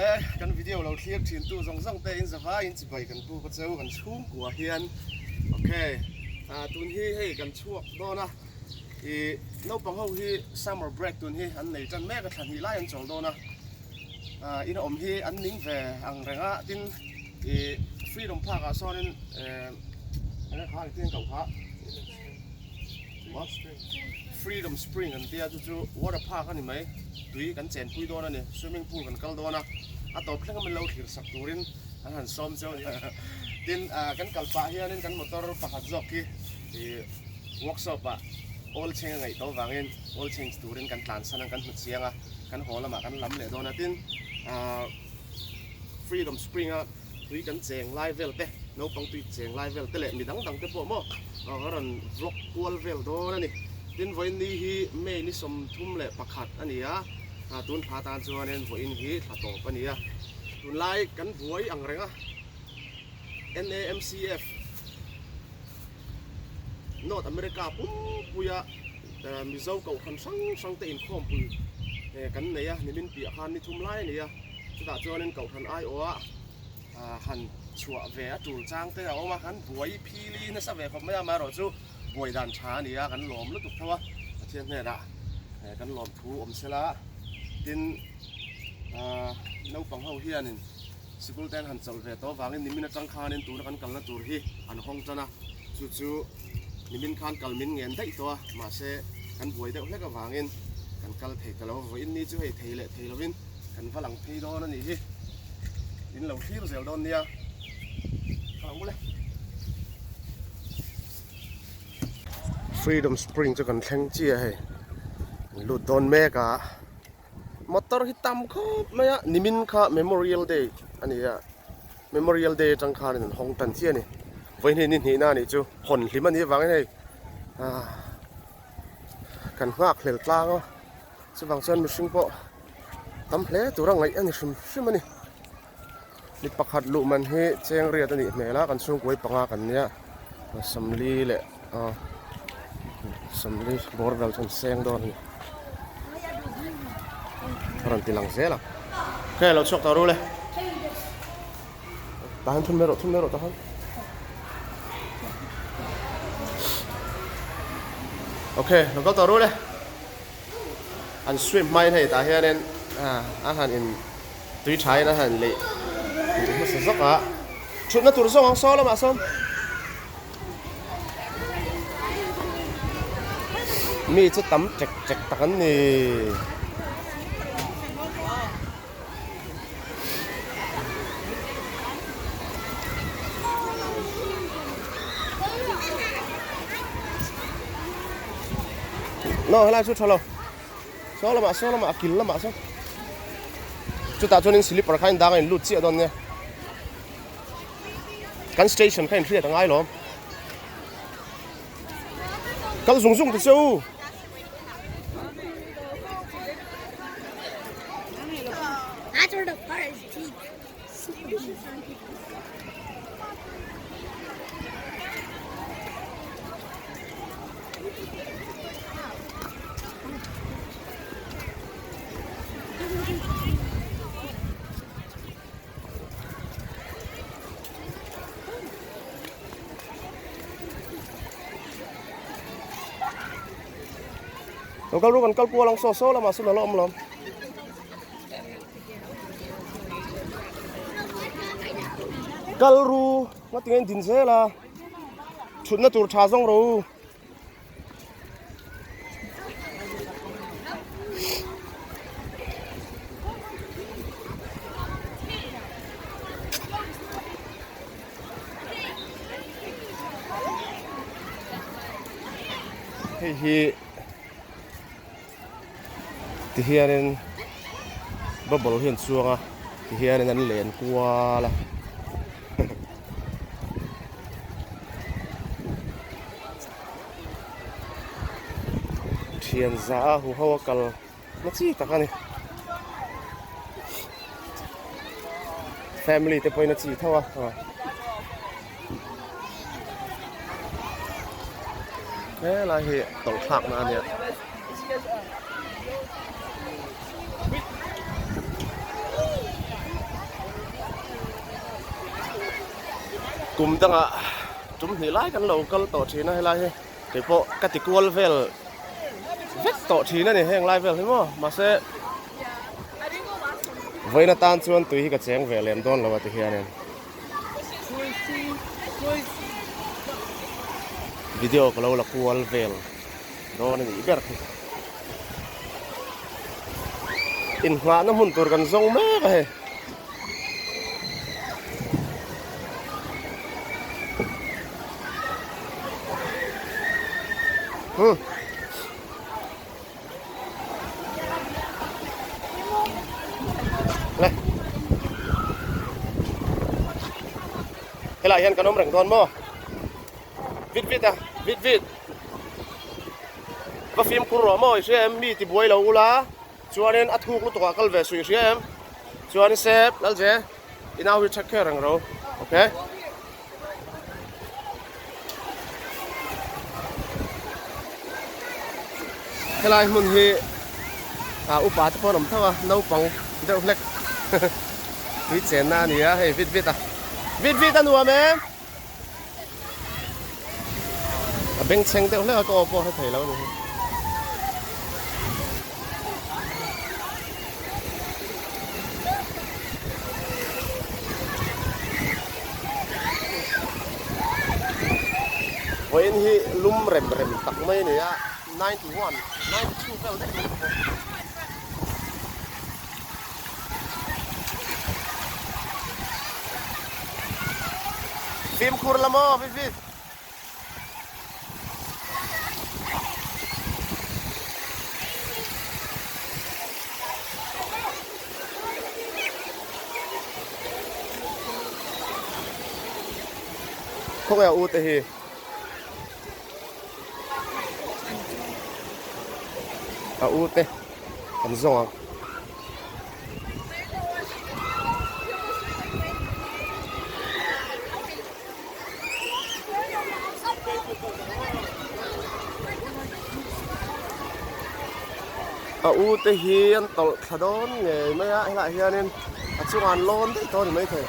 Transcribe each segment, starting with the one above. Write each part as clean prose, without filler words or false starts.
Le kan video lo thlir thin tu zawng zawng te in zavai in chibai kan buk a cheu kan chhungkua hian ok ah tun hi hei kan chhuak dawn a ih naupang ho hi summer break tun hi an nei tan mek a thla hnih lai an chawl dawn a ah in a awm hi an ning ve ang reng a tin ih freedom park ah sawn in eh eng kha engtin an koh kha. Freedom Spring an tia chu chu water park a ni mai tui kan chenpui dawn a ni swimming pool kan kal dawn a a tawp thleng a min lo thlir sak turin an han sawm cheu a ni tin ah kan kal pah hianin kan motor pakhat zawk hi ih workshop ah oil change a ngaih tawh avangin oil change turin kan tlan san a kan hmu chiang a kan haw lamah kan lam leh dawn a tin ah Freedom Spring a. Tui kan cheng lai vel te, naupang tui cheng lai vel te leh mi dang dang te pawh maw a rawn vlog kual vel dawn a ni. Tin vawiin ni hi May ni 31 a ni a, tun thla tan chuanin vawiin hi thla tawp a ni a. Tunlai kan buai ang reng a, NAMCF, North America pumpuia Mizo kohhran hrang hrang te inkhawmpui kan nei a, nimin piah khan ni thum lai a ni a. Chutah chuanin kohhran aiawha han chhuah ve a tul chang te a awm a, kan buai phili nasa ve khawp mai a, amaherawhchu buai dan tha a ni a, kan lawm lutuk tho a, Pathian hnenah kan lawm thu awm sela, tin naupang ho hianin sikul te an han chawlh ve tawh avangin nimin atang khanin tuna kan kalna tur hi an hawng tan a, chu chu nimin khan kal min ngen daih tawh a, mahse kan buai deuh hlek avangin kan kal thei ta lo a, vawiin ni chu hei thei leh thei lovin. Kan va lang phei dawn a nih hi. In lo thlir zel dawn nia. Ka lang bul e. Freedom Spring chu kan thleng chiah hei. Kan lut dawn mek a. Motor hi tam khawp mai a. Nimin kha Memorial Day a ni a. Memorial Day atang khanin an hawng tan chiah a ni. Vawihnih ni hnihna a nih chu. Hawn hlim a nih avangin hei. Kan nghak hlel tlang a. Chuvang chuan mihring pawh tam hle tura ngaih a ni hrim hrim a ni. Mi pakhat luh man hi cheng riat a nih hmel a, kan chhungkuai panga kan nia sawmli leh ah sawmli bawr vel chu an seng dawn a ni. A rawn ti lang zel a. Khawi lo chhuak tawh ru le. Tah hian thun mai rawh, thun mai rawh tah hian. Okay, lo kal tawh ru le. An swim hmain hei tah hianin a han in tui thain a han leih hmasa zawk a. Thutna tur zawng ang saw lamah sawn. Mi chu tam ṭek ṭek tak an ni. No helai chu tha lo saw lamah saw lamah a kil lamah saw chutah chuanin slipper kha in dang a in lut chiah dawn nia kan station kha in hriat a ngai lawm kal zung zung ti che u. That's where the part is deep. Lo kal ru kan kal kual ang saw saw lamah sawn a la awm lo. Kal ru nga tinge in din zel a thutna tur tha zawng ro u. Hei hi ti hianin bubble hi an chuang a ti hianin an len kual a. Thian za a huho a kal na chi tak a ni. Family te pawhin a chi tho a. Helai hi tawlh thlak na a nia. Kum dangah tum hnih lai kan lo kal tawh thin a helai hi keipawh ka ti kual vel vek tawh thin a ni heng lai vel hi maw mahse vawiin atan chuan tui hi ka cheng ve lem dawn lo a ti hianin video ka lo la kual vel dawn a nih ber hi inngahna hmun tur kan zawng mek a hei. Hmm. Le. Helai hian kan awm reng dawn maw? Vit vit a, vit vit. Va fimkhur rawh maw i hria em mi ti buai lo ula. Chuanin a thuk lutuk ah kal ve suih hria em? Chuanin sep Lalje i nau hi check kher ang ro ok. Helai hmun hi ah upa te pawh an awm tho a naupang deuh hlek tui chenna a ni a hei vit vit a vit vit a nuam em? A bengchheng deuh hlek a ka aw pawh a hre thei lo a ni hi. Vawiin hi lum rem rem tak mai a ni a, 91, 92 vel daih mai ka hmu. Fimkhur la maw Vivi? Khawnge a u te hi? A u te an zawng ang. A u te hi an tawlh thla dawn ngei mai a helaiah hianin a chungah an lawn daih tawh a ni maithei.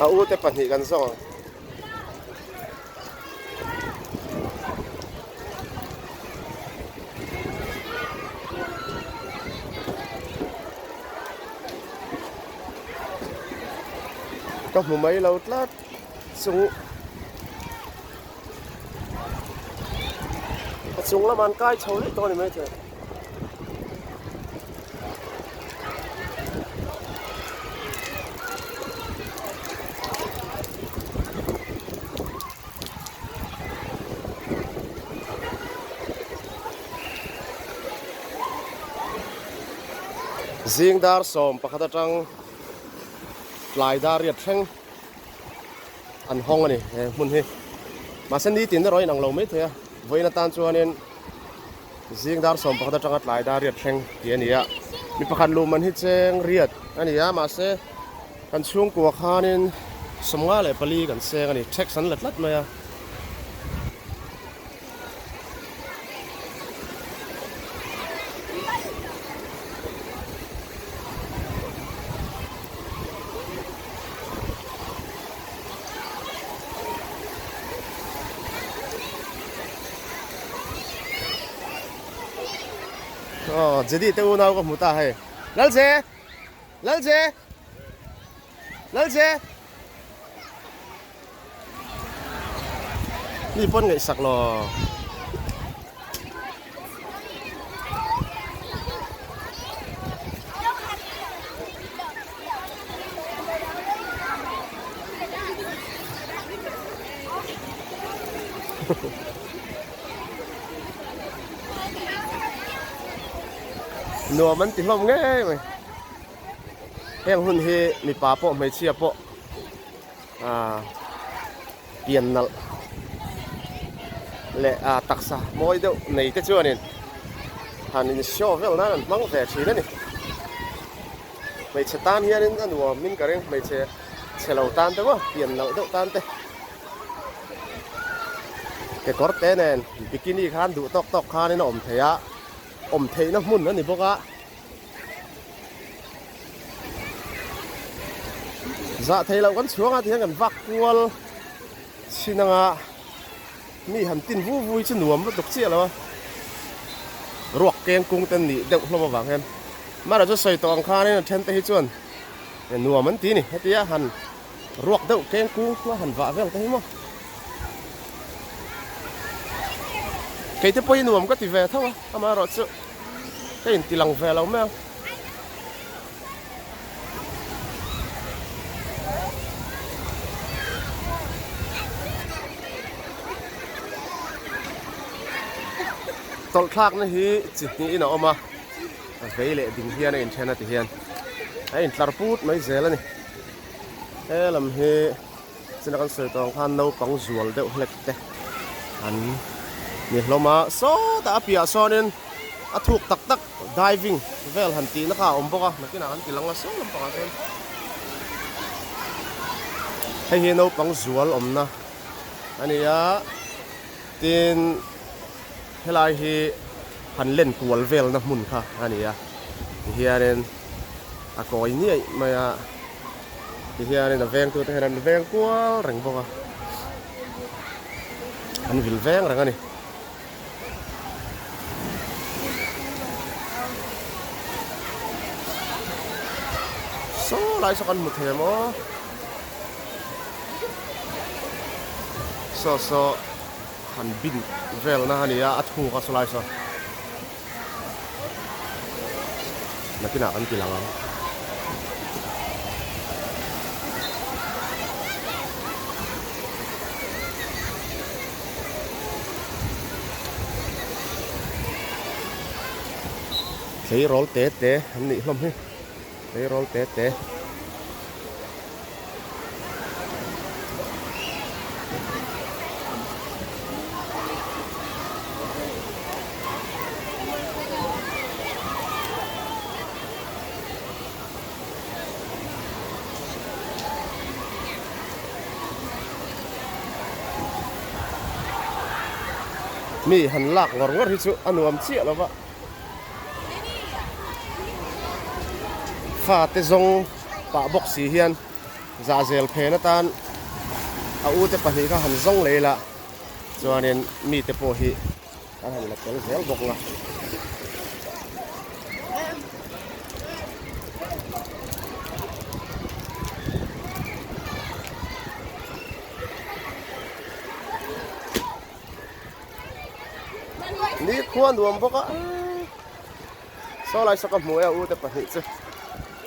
A u te pahnih kan zawng ang. Ka hmu mai lo tlat chung a chung lamah an kai chho leh tawh a ni maithei. Zing dar 11 atang tlai dar riat thleng an hawng a ni he hmun hi mahse nitin erawh a inang lo maithei a vawiin atan chuanin Zing dar 11 atanga tlai dar riat thleng tih a ni a, mi pakhat luh man hi cheng riat a ni a, mahse kan chhungkua khanin 54 kan seng a ni, tax an la tlat mai a. Aw Jedi te unau ka hmu ta hei Lalje Lalje Lalje Mi pawn ngaihsak lo Nuam an ti hlawm ngei mai. Heng hun hi mipa pawh hmeichhia pawh. Aaa pian nalh leh aa taksa mawi deuh nei te chuanin han in show vel nan an hmang ve thin a ni. Hmeichhe tan hianin a nuam in ka ring hmeichhe chhe lo tan te maw pian nalh deuh tan te kekawr te nen bikini khan duh tawk tawk khanin a awm thei a awm theihna hmun a ni bawk a. Zah thei loh kan chhuang a tihian kan vak kual chhin anga mi han tin vu vui chu nuam lutuk chiah lo a ruak keng kung te nih deuh hlawm avang hian mara chu sawi tawh ang khanin a then te hi chuan nuam an ti a ni hetia han ruak deuh keng kung a han vah vel te hi maw kei te pawh hi nuam ka ti ve tho a amaherawhchu. Ka inti lang ve lo mai ang. Tawlhthlakna hi chi hnihin a awm a, a vei leh ding hian a inthen a ti hian a intlar put mai zel a ni. He lam hi china kan sawi tawh ang khan naupang zual deuh hlek te an ni hlawm a sawtah a piah sawnin a thuk tak tak diving vel han tihna kha a awm bawk a nakinah kan ti lang a saw lampangah sawn hei hi naupang zual awmna a ni a tin helai hi han len kual velna hmun kha a ni a tihianin a kawi niaih mai a. Tihianin a vengtute hian an veng kual reng bawk a, an vil veng reng a ni. Saw lai saw kan hmu thei em aw. Saw saw han bin velna a ni a, a thuk a saw lai saw. Nakinah kan ti lang ang. Tleirawl te te an nih hlawm hi tleirawl te te. Mi han lak ngawr ngawr hi chu a nuam chiah lo va fate zawng pah bawk si hian zahzel phen atan a ute pahnih kha han zawng leh ila chuanin mite pawh hi an han la tel zel bawk nga. Ni khua nuam bawk a saw lai saw ka hmu e a ute pahnih chu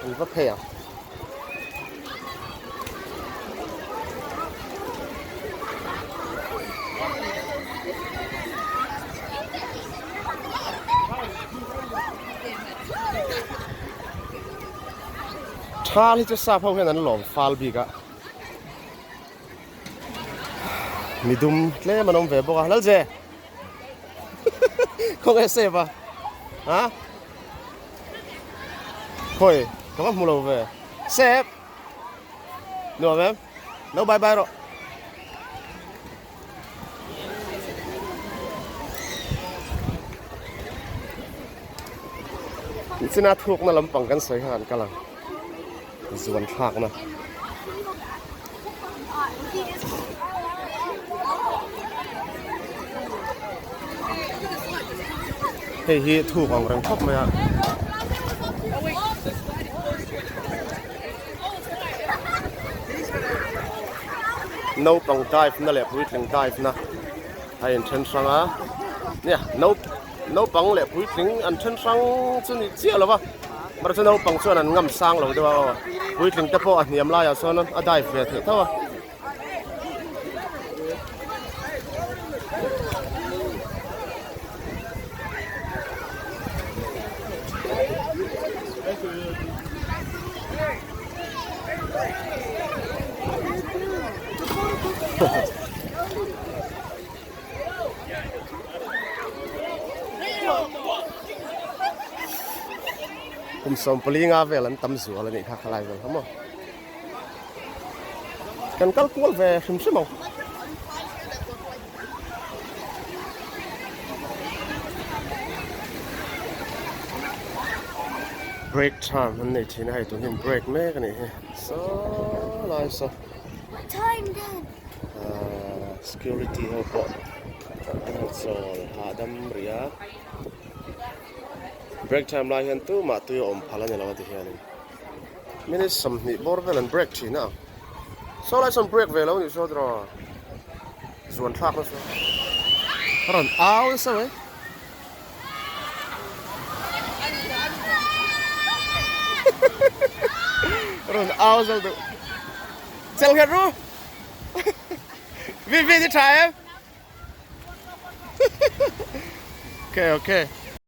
an va phei ang. Thal hi chu sap ho hian an lawm fal bik a midum tlem an awm ve bawk a Lalje khawnge save a ha khawi ka va hmu lo ve save nuam em lo bye bye rawh. Nichina thukna lampang kan sawi kha kan kal ang zuan thlakna. Hei hi thuk ang reng khawp mai a. Naupang dive na leh puitling dive na a inthen hrang a nia naupang leh puitling an then hrang chu ni chiah lo va mahse naupang chuan an ngam sang lo deuh a aw puitling te pawh a hniam laiah sawn a dive ve theih tho a. Kum 14 nga vel an tam zual a nih kha khalai vel kha maw. Kan kal kual ve hrim hrim ang. Break time an nei thin a hei tun hian break mek a nih hi saw lai saw. What time then? Ah security ho pawh an han chawl hahdam rih a. Break time lai hian tumah tui a awm phal a ni lo a ti hianin. Minute 20 bawr vel an break thin a. Saw lai sawn break ve lo nih saw tiraw zuan thlak nasa. A rawn au nasa mai. A rawn au zo duh. Chel nghet ru. Vi vi ni tha em. Okay okay.